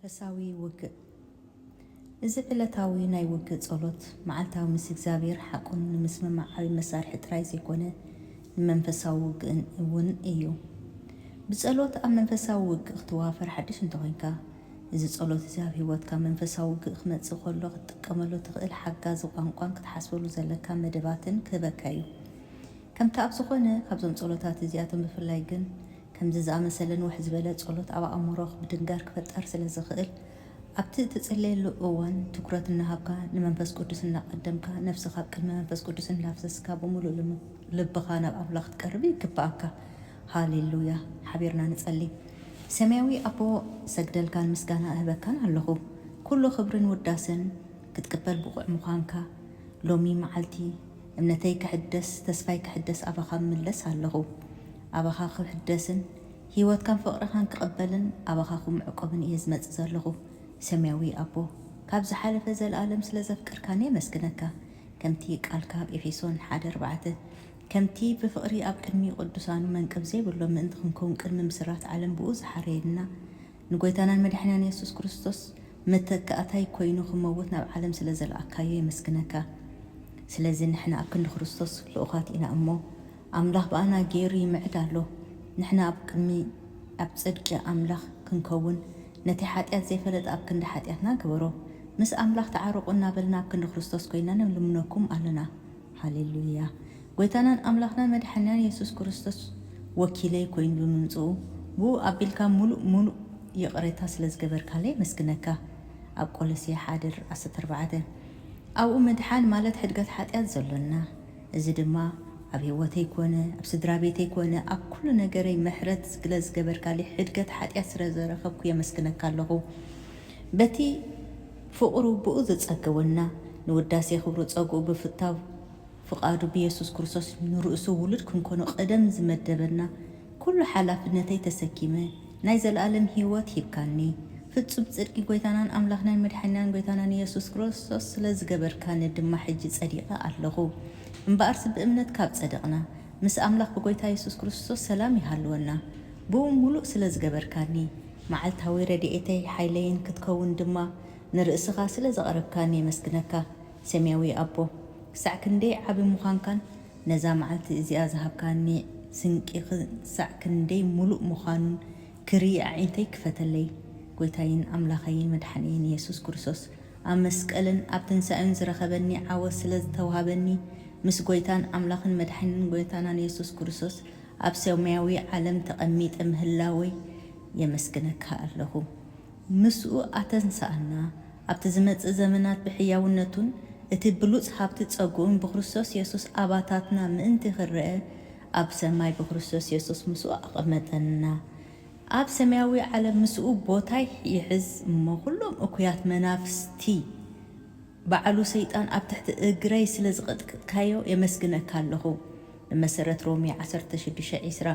መንፈሳዊ ውግእ። እዚ ዕለታዊ ናይ ውግእ ጸሎት፣ መዓልታዊ ምስ እግዚኣብሔር ሓቁን ንምስምማዕ ዓቢ መሳርሒ ጥራይ ዘይኮነ፣ ንመንፈሳዊ ውግእን እውን እዩ። ብጸሎት ኣብ መንፈሳዊ ውግእ ክትዋፈር ሓድሽ እንተኾይንካ፣ እዚ ጸሎት እዚ ኣብ ህይወትካ መንፈሳዊ ውግእ ክመጽእ ከሎ ክትጥቀመሉ ትኽእል ሓጋዚ ቋንቋን ክትሓስበሉ ዘለካ መደባትን ክህበካ እዩ። ከምቲ ኣብ ዝኾነ ካብዞም ጸሎታት እዚኣቶም ብፍላይ ግን፣ ከምዚ ዝኣመሰለ ንውሕ ዝበለ ጸሎት ኣብ ኣእምሮኽ ብድንጋር ክፈጠር ስለ ዝኽእል፣ ኣብቲ እትጽለየሉ እዋን ትኩረት እናሃብካ፣ ንመንፈስ ቅዱስ እናቐደምካ፣ ነፍስኻ ኣብ ቅድሚ መንፈስ ቅዱስ እናፍሰስካ፣ ብምሉእ ልም-፣ ልብኻ ናብ ኣምላኽ ክትቀርብ ይግብኣካ። ሃሌሉያ! ሓቢርና ንጸሊ። ሰማያዊ ኣቦ፣ ሰግደልካን ምስጋና እህበካን ኣለኹ። ኩሉ ክብርን ውዳሰን ክትቅበል ብቑዕ ምዃንካ፣ ሎሚ መዓልቲ እምነተይ ክሕደስ፣ ተስፋይ ክሕደስ ኣባኻ እምለስ ኣለኹ። ኣባኻ ክሕደስን ህይወትካን ፍቕርኻን ክቕበልን ኣባኻ ክምዕቆብን እየ ዝመጽእ ዘለኹ። ሰማያዊ ኣቦ፣ ካብ ዝሓለፈ ዘለኣለም ስለ ዘፍቀርካኒ የመስግነካ። ከምቲ ቃልካ ኣብ ኤፌሶን ሓደ ኣርባዕተ፣ ከምቲ ብፍቕሪ ኣብ ቅድሚ ቅዱሳኑ መንቅብ ዘይብሎ ምእንቲ ክንከውን ቅድሚ ምስራት ዓለም ብኡ ዝሓረየና፣ ንጎይታናን መድሓኒናን የሱስ ክርስቶስ መተካእታይ ኮይኑ ክመውት ናብ ዓለም ስለ ዘልኣካዮ የመስግነካ። ስለዚ ንሕና ኣብ ክንዲ ክርስቶስ ልኡኻት ኢና እሞ፣ ኣምላኽ ብኣና ገይሩ ይምዕድ ኣሎ። ንሕና ኣብ ቅድሚ፣ ኣብ ጽድቂ ኣምላኽ ክንከውን፣ ነቲ ሓጢኣት ዘይፈለጠ ኣብ ክንዲ ሓጢኣትና ግበሮ። ምስ ኣምላኽ ተዓረቑ እናበልና ኣብ ክንዲ ክርስቶስ ኮይና ንልምነኩም ኣለና። ሃሌሉያ። ጎይታናን ኣምላኽናን መድሓኒናን የሱስ ክርስቶስ ወኪለይ ኮይኑ ብምምጽኡ፣ ብኡ ኣቢልካ ሙሉእ ሙሉእ ይቕሬታ ስለ ዝገበርካለይ የመስግነካ። ኣብ ቆሎሴ ሓደ ዓሰርተ ኣርባዕተ። ኣብኡ ምድሓን ማለት ሕድገት ሓጢኣት ዘሎና፣ እዚ ድማ ኣብ ህይወተይ ኮነ፣ ኣብ ስድራ ቤተይ ኮነ፣ ኣብ ኩሉ ነገረይ ምሕረት ስለ ዝገበርካለይ ሕድገት ሓጢኣት ስለ ዘረኸብኩ የመስግነካ ኣለኹ። በቲ ፍቕሩ ብኡ ዝጸገወና፣ ንውዳሴ ክብሩ ጸግኡ ብፍታው ፍቓዱ ብየሱስ ክርስቶስ ንርእሱ ውሉድ ክንኮኖ ቀደም ዝመደበና፣ ኩሉ ሓላፍነተይ ተሰኪመ፣ ናይ ዘለኣለም ህይወት ሂብካኒ። ፍጹም ጽድቂ ጎይታናን ኣምላኽናን መድሓኒናን ጎይታናን የሱስ ክርስቶስ ስለ ዝገበርካኒ ድማ ሕጂ ጸዲቐ ኣለኹ። እምበኣርሲ ብእምነት ካብ ጸደቕና፣ ምስ ኣምላኽ ብጎይታ የሱስ ክርስቶስ ሰላም ይሃልወና። ብኡ ምሉእ ስለ ዝገበርካኒ፣ መዓልታዊ ረድኤተይ ሓይለይን ክትከውን ድማ ንርእስኻ ስለ ዘቕረብካኒ የመስግነካ። ሰማያዊ ኣቦ፣ ክሳዕ ክንደይ ዓቢ ምዃንካን ነዛ መዓልቲ እዚኣ ዝሃብካኒ ስንቂ ክሳዕ ክንደይ ምሉእ ምዃኑን ክርኢ ኣዒንተይ ክፈተለይ። ጎይታይን ኣምላኸይን መድሓኒየይን የሱስ ክርስቶስ፣ ኣብ መስቀልን ኣብ ትንሳኤን ዝረኸበኒ ዓወት ስለ ዝተዋህበኒ፣ ምስ ጎይታን ኣምላኽን መድሓኒን ጎይታናን የሱስ ክርስቶስ ኣብ ሰማያዊ ዓለም ተቐሚጠ ምህላወይ የመስግነካ ኣለኹ። ምስኡ ኣተንሳኣና፣ ኣብቲ ዝመጽእ ዘመናት ብሕያውነቱን እቲ ብሉጽ ሃብቲ ጸግኡን ብክርስቶስ የሱስ ኣባታትና ምእንቲ ክረአ፣ ኣብ ሰማይ ብክርስቶስ የሱስ ምስኡ ኣቐመጠና። ኣብ ሰማያዊ ዓለም ምስኡ ቦታ ይሕዝ እሞ፣ ኩሎም እኩያት መናፍስቲ ባዕሉ ሰይጣን ኣብ ትሕቲ እግረይ ስለ ዝቐጥቅጥካዮ የመስግነካ ኣለኹ። ብመሰረት ሮሜ ዓሰርተ ሽዱሽተ ዕስራ፣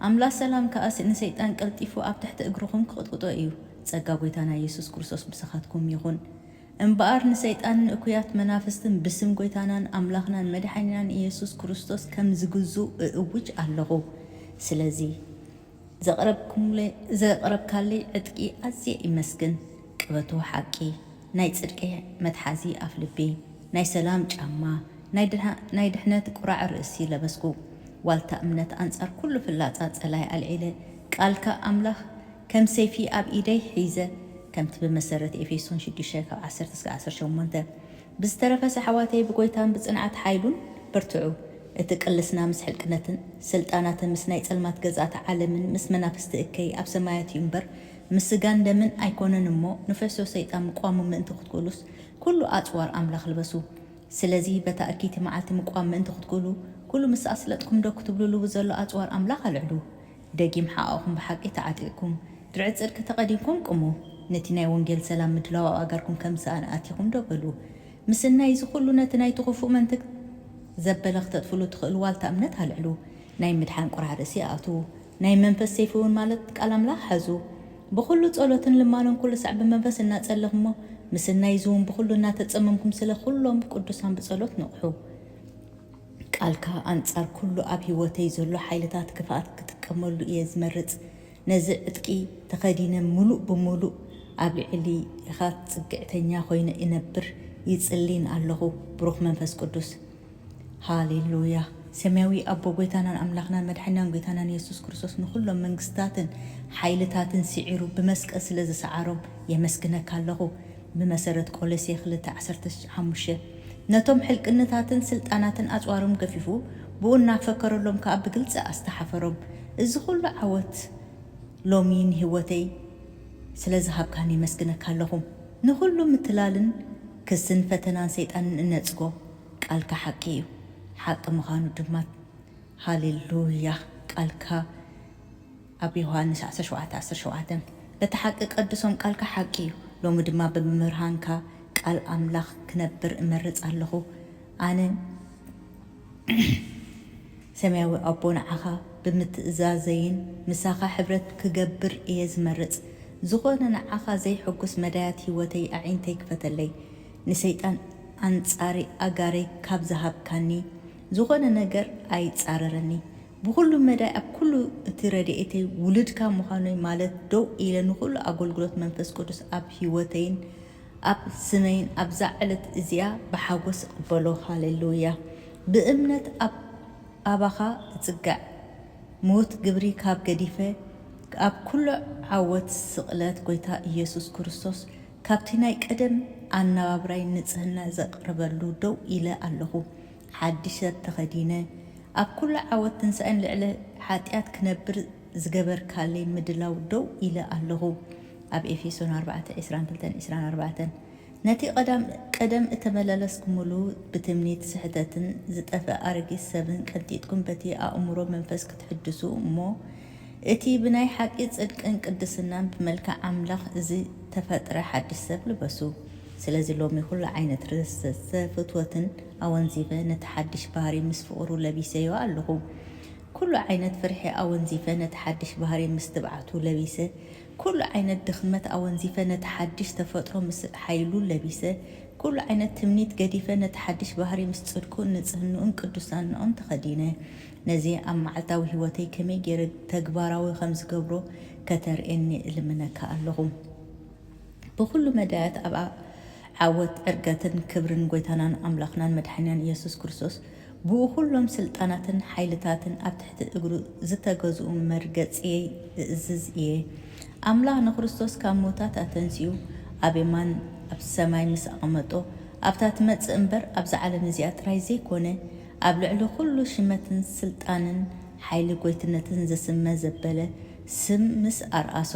ኣምላኽ ሰላም ከኣ ንሰይጣን ቀልጢፉ ኣብ ትሕቲ እግርኹም ክቕጥቅጦ እዩ። ጸጋ ጎይታና የሱስ ክርስቶስ ምሳኻትኩም ይኹን። እምበኣር ንሰይጣንን ንእኩያት መናፍስትን ብስም ጎይታናን ኣምላኽናን መድሓኒናን ኢየሱስ ክርስቶስ ከም ዝግዙእ እእውጅ ኣለኹ። ስለዚ ዘቕረብኩምለ-፣ ዘቕረብካለይ ዕጥቂ ኣዝየ ይመስግን። ቀበቶ ሓቂ፣ ናይ ጽድቂ መትሓዚ ኣፍ ልቢ፣ ናይ ሰላም ጫማ፣ ናይ ድሃ-፣ ናይ ድሕነት ቁራዕ ርእሲ ለበስኩ። ዋልታ እምነት ኣንጻር ኩሉ ፍላጻ ጸላይ ኣልዒለ፣ ቃልካ ኣምላኽ ከም ሰይፊ ኣብ ኢደይ ሒዘ፣ ከምቲ ብመሰረት ኤፌሶን ሽዱሽተ ካብ ዓሰርተ እስከ ዓሰርተ ሸሞንተ። ብዝተረፈስ ኣሕዋተይ ብጎይታን ብጽንዓት ሓይሉን በርትዑ። እቲ ቅልስና ምስ ሕልቅነትን ስልጣናትን ምስ ናይ ጸልማት ገዛእቲ ዓለምን ምስ መናፍስቲ እከይ ኣብ ሰማያት እዩ እምበር ምስ ስጋን ደምን ኣይኮነን እሞ ንፍሕሶ ሰይጣን ምቋሙ ምእንቲ ክትክእሉስ ኩሉ ኣጽዋር ኣምላኽ ልበሱ። ስለዚ በታ እክይቲ መዓልቲ ምቋም ምእንቲ ክትክእሉ ኩሉ ምስ ኣስለጥኩም ደው ክትብሉሉ ብዘሎ ኣጽዋር ኣምላኽ ኣልዕሉ። ደጊም ሓቓኹም ብሓቂ ተዓጢቕኩም፣ ድርዒ ጽድቂ ተቐዲምኩም ቁሙ። ነቲ ናይ ወንጌል ሰላም ምድላው ኣብ ኣጋርኩም ከም ዝሰኣን ኣቲኹም ደው በሉ። ምስናይ እዚ ኩሉ ነቲ ናይቲ ክፉእ መንትግ ዘበለ ክተጥፍሉ ትኽእሉ ዋልታ እምነት ኣልዕሉ። ናይ ምድሓን ቁራዕ ርእሲ ኣእትዉ። ናይ መንፈስ ሰይፊ እውን ማለት ቃል ኣምላኽ ሓዙ። ብኹሉ ጸሎትን ልማኖን ኩሉ ሳዕ ብመንፈስ እናጸለኹም እሞ፣ ምስናይ እዚ እውን ብኹሉ እናተጸመምኩም ስለ ኩሎም ቅዱሳን ብጸሎት ንቕሑ። ቃልካ ኣንጻር ኩሉ ኣብ ህይወተይ ዘሎ ሓይልታት ክፍኣት ክጥቀመሉ እየ ዝመርጽ። ነዚ ዕጥቂ ተኸዲነ ምሉእ ብምሉእ ኣብ ልዕሊ ኢኻ ጽግዕተኛ ኮይነ እነብር ይጽልን ኣለኹ። ብሩኽ መንፈስ ቅዱስ። ሃሌሉያ። ሰማያዊ ኣቦ፣ ጎይታናን ኣምላኽናን መድሓኒናን ጎይታናን የሱስ ክርስቶስ ንኹሎም መንግስታትን ሓይልታትን ስዒሩ ብመስቀል ስለ ዝሰዓሮም የመስግነካ ኣለኹ። ብመሰረት ቆሎሴ ክልተ ዓሰርተ ሓሙሽተ፣ ነቶም ሕልቅነታትን ስልጣናትን ኣጽዋሮም ገፊፉ፣ ብኡ እናፈከረሎም ከኣ ብግልጺ ኣስተሓፈሮም። እዚ ኹሉ ዓወት ሎሚ ንህይወተይ ስለ ዝሃብካኒ የመስግነካ ኣለኹ። ንኹሉ ምትላልን ክስን ፈተናን ሰይጣንን እነጽጎ፣ ቃልካ ሓቂ እዩ። ሓቂ ምዃኑ ድማ፣ ሃሌሉያ፣ ቃልካ ኣብ ዮሃንስ ዓሰርተ ሸውዓተ ዓሰርተ ሸውዓተ፣ በቲ ሓቂ ቀድሶም፣ ቃልካ ሓቂ እዩ። ሎሚ ድማ ብምምርሃንካ ቃል ኣምላኽ ክነብር እመርጽ ኣለኹ። ኣነ ሰማያዊ ኣቦ፣ ንዓኻ ብምትእዛዘይን ምሳኻ ሕብረት ክገብር እየ ዝመርጽ። ዝኾነ ንዓኻ ዘይሕጉስ መዳያት ህይወተይ ኣዒንተይ ክፈተለይ። ንሰይጣን ኣንጻሪ ኣጋረይ ካብ ዝሃብካኒ፣ ዝኾነ ነገር ኣይጻረረኒ። ብኹሉ መዳይ ኣብ ኩሉ እቲ ረድኤተይ ውሉድካ ምዃኖይ ማለት ደው ኢለ ንኹሉ ኣገልግሎት መንፈስ ቅዱስ ኣብ ህይወተይን ኣብ ስመይን ኣብዛ ዕለት እዚኣ ብሓጎስ እቕበሎ። ሃሌሉያ። ብእምነት ኣብ ኣባኻ እጽጋዕ። ምዉት ግብሪ ካብ ገዲፈ፣ ኣብ ኩሉ ዓወት ስቕለት ጎይታ ኢየሱስ ክርስቶስ ካብቲ ናይ ቀደም ኣነባብራይ ንጽህና ዘቕርበሉ ደው ኢለ ኣለኹ። ሓድሽ ሰብ ተኸዲነ፣ ኣብ ኩሉ ዓወት ትንሳኤን ልዕሊ ሓጢኣት ክነብር ዝገበርካለይ ምድላው ደው ኢለ ኣለኹ። ኣብ ኤፌሶን ኣርባዕተ፣ ዕስራን ክልተን ዕስራን ኣርባዕተን። ነቲ ቀዳም-፣ ቀደም እተመላለስኩምሉ ብትምኒት ስሕተትን ዝጠፍእ ኣረጊት ሰብን ቀንጢጥኩም በቲ ኣእምሮ መንፈስ ክትሕድሱ እሞ እቲ ብናይ ሓቂ ጽድቅን ቅድስናን ብመልክዕ ኣምላኽ ዝተፈጥረ ሓድሽ ሰብ ልበሱ። ስለዚ ሎሚ ኩሉ ዓይነት ርዘዘ ፍትወትን ኣወንዚፈ ነቲ ሓድሽ ባህሪ ምስ ፍቕሩ ለቢሰዮ ኣለኹ። ኩሉ ዓይነት ፍርሒ ኣወንዚፈ ነቲ ሓድሽ ባህሪ ምስ ትብዓቱ ለቢሰ፣ ኩሉ ዓይነት ድኽመት ኣወንዚፈ ነቲ ሓድሽ ተፈጥሮ ምስ ሓይሉ ለቢሰ፣ ኩሉ ዓይነት ትምኒት ገዲፈ ነቲ ሓድሽ ባህሪ ምስ ጽድቁን ንጽህንኡን ቅዱሳንኡን ተኸዲነ። ነዚ ኣብ መዓልታዊ ህይወተይ ከመይ ገይረ ተግባራዊ ከም ዝገብሮ ከተርእየኒ እልምነካ ኣለኹ። ብኹሉ መዳያት ኣብ ዓ-፣ ዓወት፣ ዕርገትን ክብርን ጎይታናን ኣምላኽናን መድሓኒናን ኢየሱስ ክርስቶስ፣ ብኡ ኩሎም ስልጣናትን ሓይልታትን ኣብ ትሕቲ እግሩ ዝተገዝኡ መርገጺየይ እእዝዝ እየ። ኣምላኽ ንክርስቶስ ካብ ምዉታት ኣተንሲኡ ኣብ የማን ኣብ ሰማይ ምስ ኣቐመጦ፣ ኣብታ ትመጽእ እምበር ኣብዛ ዓለም እዚኣ ጥራይ ዘይኮነ፣ ኣብ ልዕሊ ኩሉ ሽመትን ስልጣንን ሓይሊ ጎይትነትን ዝስመ ዘበለ ስም ምስ ኣርኣሶ፣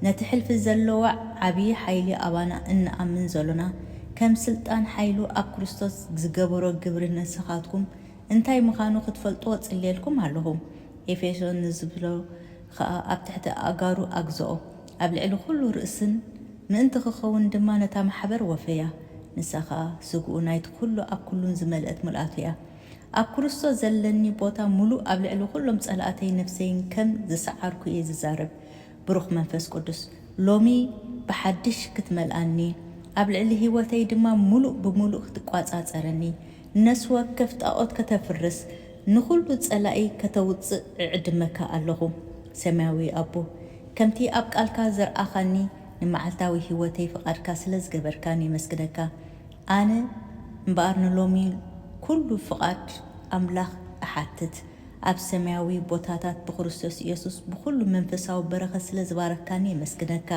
ነቲ ሕልፊ ዘለዋ ዓብዪ ሓይሊ ኣባና እንኣምን ዘሎና፣ ከም ስልጣን ሓይሉ ኣብ ክርስቶስ ዝገበሮ ግብሪ ንስኻትኩም እንታይ ምዃኑ ክትፈልጥዎ ጽልየልኩም ኣለኹ። ኤፌሶን ንዝብሎ ኸኣ ኣብ ትሕቲ ኣእጋሩ ኣግዝኦ፣ ኣብ ልዕሊ ኩሉ ርእስን ምእንቲ ክኸውን ድማ ነታ ማሕበር ወፈያ። ንሳ ኸኣ ስግኡ ናይቲ ኩሉ ኣብ ኩሉን ዝመልአት ምልኣቱ እያ። ኣብ ክርስቶስ ዘለኒ ቦታ ምሉእ ኣብ ልዕሊ ኩሎም ጸላእተይ ነፍሰይን ከም ዝሰዓርኩ እየ ዝዛረብ። ብሩኽ መንፈስ ቅዱስ፣ ሎሚ ብሓድሽ ክትመልኣኒ፣ ኣብ ልዕሊ ህይወተይ ድማ ምሉእ ብምሉእ ክትቋጻጸረኒ፣ ነፍሲ ወከፍ ጣኦት ከተፍርስ፣ ንኹሉ ጸላኢ ከተውጽእ እዕድመካ ኣለኹ። ሰማያዊ ኣቦ፣ ከምቲ ኣብ ቃልካ ዘርኣኻኒ ንመዓልታዊ ህይወተይ ፍቓድካ ስለ ዝገበርካኒ የመስግነካ። ኣነ እምበኣር ንሎሚ ኩሉ ፍቓድ ኣምላኽ እሓትት። ኣብ ሰማያዊ ቦታታት ብክርስቶስ ኢየሱስ ብኹሉ መንፈሳዊ በረኸት ስለ ዝባረኽካኒ የመስግነካ።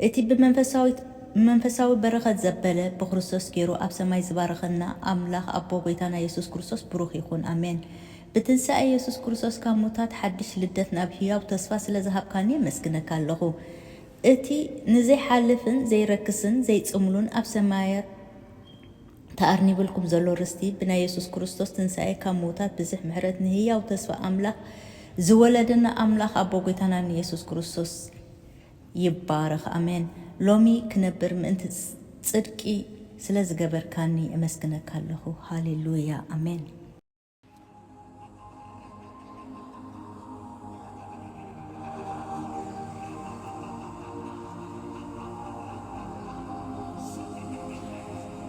እቲ ብመንፈሳዊ፣ መንፈሳዊ በረኸት ዘበለ ብክርስቶስ ገይሩ ኣብ ሰማይ ዝባረኸና ኣምላኽ ኣቦ ጎይታና ኢየሱስ ክርስቶስ ብሩኽ ይኹን። ኣሜን። ብትንሳኤ ኢየሱስ ክርስቶስ ካብ ሙታት ሓድሽ ልደት ናብ ህያው ተስፋ ስለ ዝሃብካኒ የመስግነካ ኣለኹ። እቲ ንዘይሓልፍን ዘይረክስን ዘይጽምሉን ኣብ ሰማያት ተኣርኒብልኩም ዘሎ ርስቲ ብናይ የሱስ ክርስቶስ ትንሳኤ ካብ ምዉታት ብዝሕ ምሕረት ንህያው ተስፋ ኣምላኽ ዝወለደና ኣምላኽ ኣቦ ጐይታና ንየሱስ ክርስቶስ ይባረኽ። ኣሜን። ሎሚ ክነብር ምእንቲ ጽድቂ ስለ ዝገበርካኒ እመስግነካ ኣለኹ። ሃሌሉያ። ኣሜን።